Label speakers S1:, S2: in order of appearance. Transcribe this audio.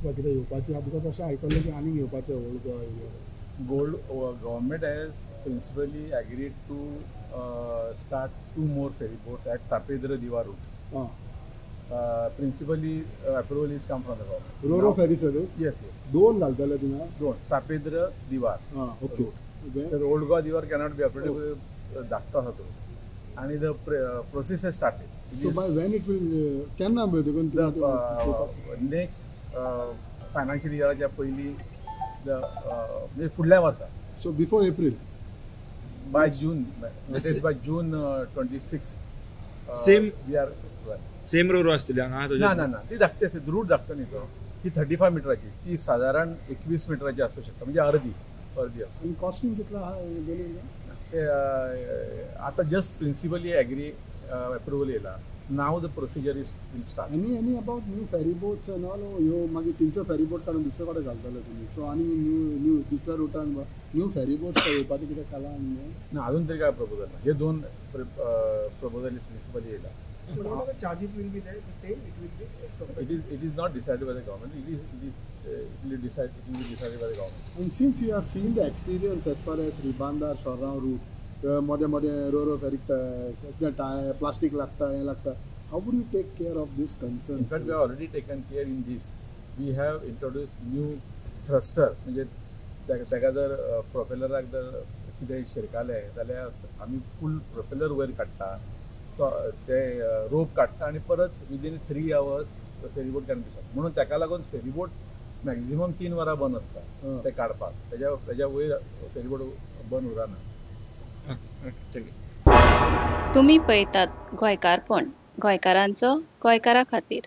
S1: वा कितें येवपाचें आहा? Because अशें आयकल्लें की आनीक येवपाचें old Goa area.
S2: Gold government has principally agreed to start two more ferry boats at Sapetra Diva route.
S1: Ah.
S2: Principally approval is come from the government.
S1: Ro-ro ferry service?
S2: Yes.
S1: दोन घालतले थिंगा?
S2: दोन, सापेद्र दिवार.
S1: आं, ओके.
S2: तर old Goa Divar cannot be operated, धाकटो आसा तो आनी the process has started.
S1: So by when it will, केन्ना देखून?
S2: नेक्स्ट फायनान्शियल इयराच्या पयलीं, म्हणजे फुडल्या वर्सा.
S1: So before April?
S2: By June, that is by June 26.
S3: Same.
S2: We are
S3: same Ro-Ro आसतली हांगा?
S2: ना ना ना, ती धाकटी आसता, रूट धाकटो न्ही तो. ती 35 मिटराची, ती सादारण 21 मिटराची आसूं शकता, म्हणजे अर्दी अर्दी आसा.
S1: आनी कॉस्टिंग कितलो आहा दोनूय?
S2: ते आतां जस्ट प्रिन्सिपली एग्री एप्रुवल येयला. Now the procedure is will start.
S1: Any about new ferry boats and all? ह्यो मागीर थिंगच्यो फेरी बोट काडून दुसरे कडेन घालतले तुमी? सो आनी न्यू न्यू दुसऱ्या रुटान न्यू फेरी बोट्स येवपाचें कितें काला आनी?
S2: ना, अजून तरी काय प्रपोजल ना. हे दोन प्रपोजल प्रिन्सिपली येयला.
S4: Charges will be there, the same it will be as compared?
S2: It is not decided by the government. It will decide it will be decided by the government.
S1: And since you have seen the experience as far as Ribandar Chorao route, मदें मदें ro-ro फेरीक कितें tyre plastic लागता, हें लागता, how would you take care of this concern?
S2: In fact, we have already taken care in this. We have introduced new thruster. म्हणजे ताका जर प्रोपेलराक जर कितें शिरकालें जाल्यार आमी फूल प्रोपेलर वयर काडटा, तो ते रोप काडटा आनी परत within 3 hours ferryboat can be. म्हणून ताका लागून फेरीबोट मॅक्झिमम 3 वरां बंद आसता ते काडपाक. तेज्या वयर फेरीबोट बंद उरना.
S3: Okay, thank you.
S5: तुम्ही पळयतात गोंयकारपण, गोंयकारांचो गोंयकारा खातीर.